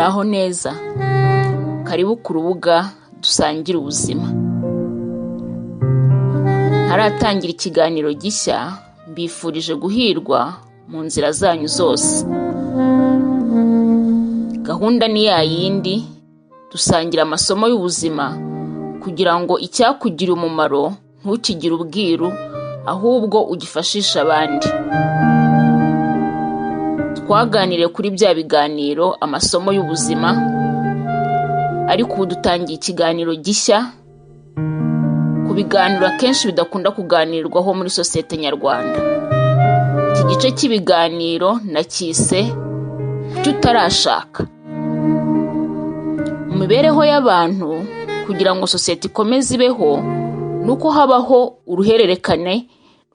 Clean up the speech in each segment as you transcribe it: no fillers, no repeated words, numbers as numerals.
Muraho neza, karibu ku rubuga dusangire ubuzima. Ntaratangira ikiganiro gishya, mbifurije guhirwa mu nzira zanyu zose. Gahunda ni ya yindi, dusangira amasomo y'ubuzima kugira ngo icyakugirira umumaro ntukigire ubwiru, ahubwo ugifashishe abandi. Twaganiriye kuri bya biganiro amasomo y'ubuzima, ariko ubu dutangiye ikiganiro gishya ku biganiro akenshi bidakunda kuganirwaho muri sosiyete nyarwanda. Iki gice cy'ibiganiro nacyise kuki utarashaka. Mu mibereho y'abantu, kugira ngo sosiyete ikomeze ibeho, ni uko habaho uruhererekane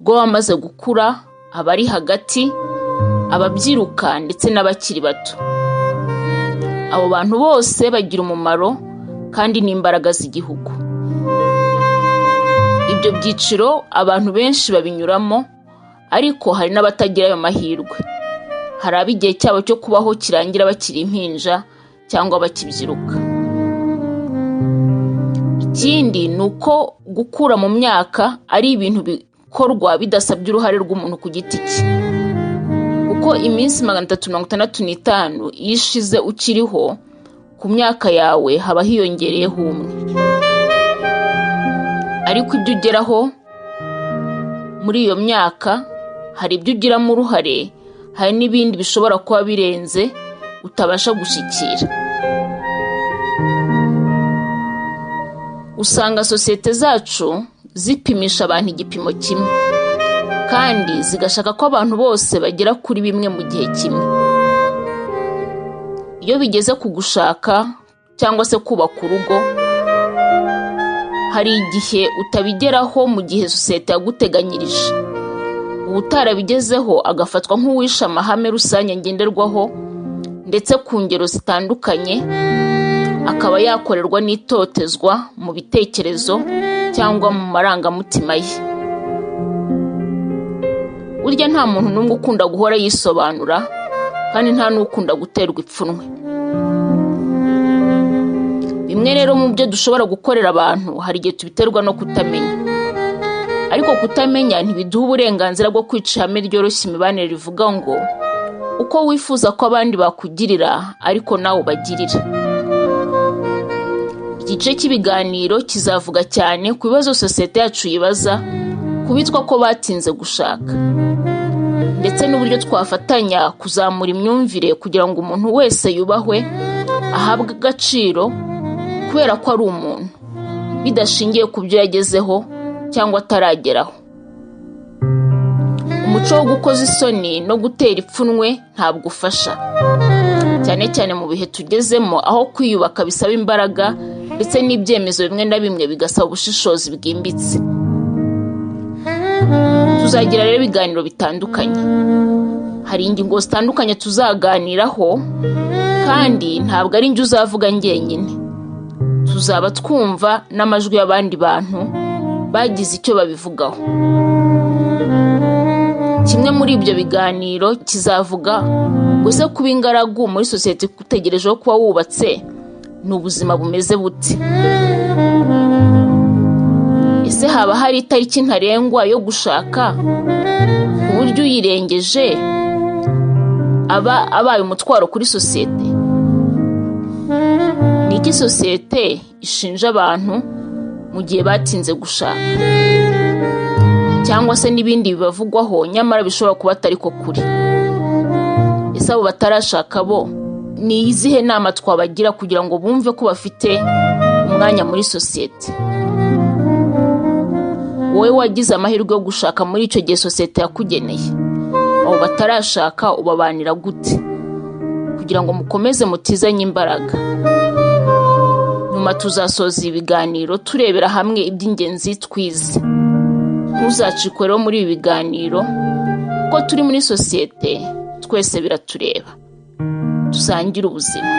rw'abamaze gukura, abari hagati, ababyiruka ndetse n'abakiri bato. Abo bantu bose bagira umumaro kandi ni imbaraga z'igihugu. Ibyo byiciro abantu benshi babinyuramo, ariko hari n'abatagira ayo mahirwe. Hari abo igihe cyabo cyo kubaho kirangira bakiri impinja cyangwa bakibyiruka. Ikindi ni uko gukura mu myaka ari ibintu bikorwa bidasabye uruhare rw'umuntu ku giti cye, kuko iminsi 365 iyo ishize ukiriho, ku myaka yawe haba hiyongereyeho umwe. Ariko ibyo ugeraho muri iyo myaka, hari ibyo ugiramo uruhare, hari n'ibindi bishobora kuba birenze utabasha gushyikira. Usanga sosiyete zacu zipimisha abantu igipimo kimwe, kandi zigashaka ko abantu bose bagera kuri bimwe mu gihe kimwe. Iyo bigeze ku gushaka cyangwa se kubaka urugo, hari igihe utabigeraho mu gihe sosiyete yaguteganyirije. Uwutarabigezeho agafatwa nk'uwishe amahame rusange ngenderwaho, ndetse ku ngero zitandukanye akaba yakorerwa n'itotezwa mu bitekerezo cyangwa mu marangamutima ye. Burya nta muntu n'umwe ukunda guhora yisobanura, kandi nta n'ukunda guterwa ipfunwe. Bimwe rero mu byo dushobora gukorera abantu, hari igihe tubiterwa no kutamenya. Ariko kutamenya ntibiduha uburenganzira bwo kwica ihame ryoroshya imibanire rivuga ngo uko wifuza ko abandi bakugirira ariko nawe ubagirira. Igice cy'ibiganiro kizavuga cyane ku bibazo sosiyete yacu yibaza ku bitwa ko batinze gushaka, ndetse n'uburyo twafatanya kuzamura imyumvire kugira ngo umuntu wese yubahwe, ahabwe agaciro kubera ko ari umuntu, bidashingiye ku byo yagezeho cyangwa atarageraho. Umuco wo gukoza isoni no gutera ipfunwe ntabwo ufasha, cyane cyane mu bihe tugezemo aho kwiyubaka bisaba imbaraga ndetse n'ibyemezo bimwe na bimwe bigasaba ubushishozi bwimbitse. Tuzagira rero ibiganiro bitandukanye, hari ingingo zitandukanye tuzaganiraho, kandi ntabwo ari njye uzavuga njyenyine. Tuzaba twumva n'amajwi y'abandi bantu bagize icyo babivugaho. Kimwe muri ibyo biganiro kizavuga ngo ese kuba ingaragu muri sosiyete igutegerejeho kuba wubatse ni ubuzima bumeze bute? Ese haba hari itariki ntarengwa yo gushaka ku buryo uyirengeje aba abaye umutwaro kuri sosiyete? Ni iki sosiyete ishinja abantu mu gihe batinze gushaka? Cyangwa se n'ibindi bibavugwaho nyamara bishobora kuba atari ko kuri. Ese abo batarashaka bo ni izihe nama twabagira kugira ngo bumve ko bafite umwanya muri sosiyete? Wowe wagize amahirwe yo gushaka muri icyo gihe sosiyete yakugeneye, abo batarashaka ubabanira gute kugira ngo mukomeze mutizanye imbaraga? Nyuma tuzasoza ibiganiro turebera hamwe iby'ingenzi twize. Ntuzacikwe rero muri ibi biganiro, kuko turi muri sosiyete twese biratureba. Dusangire ubuzima.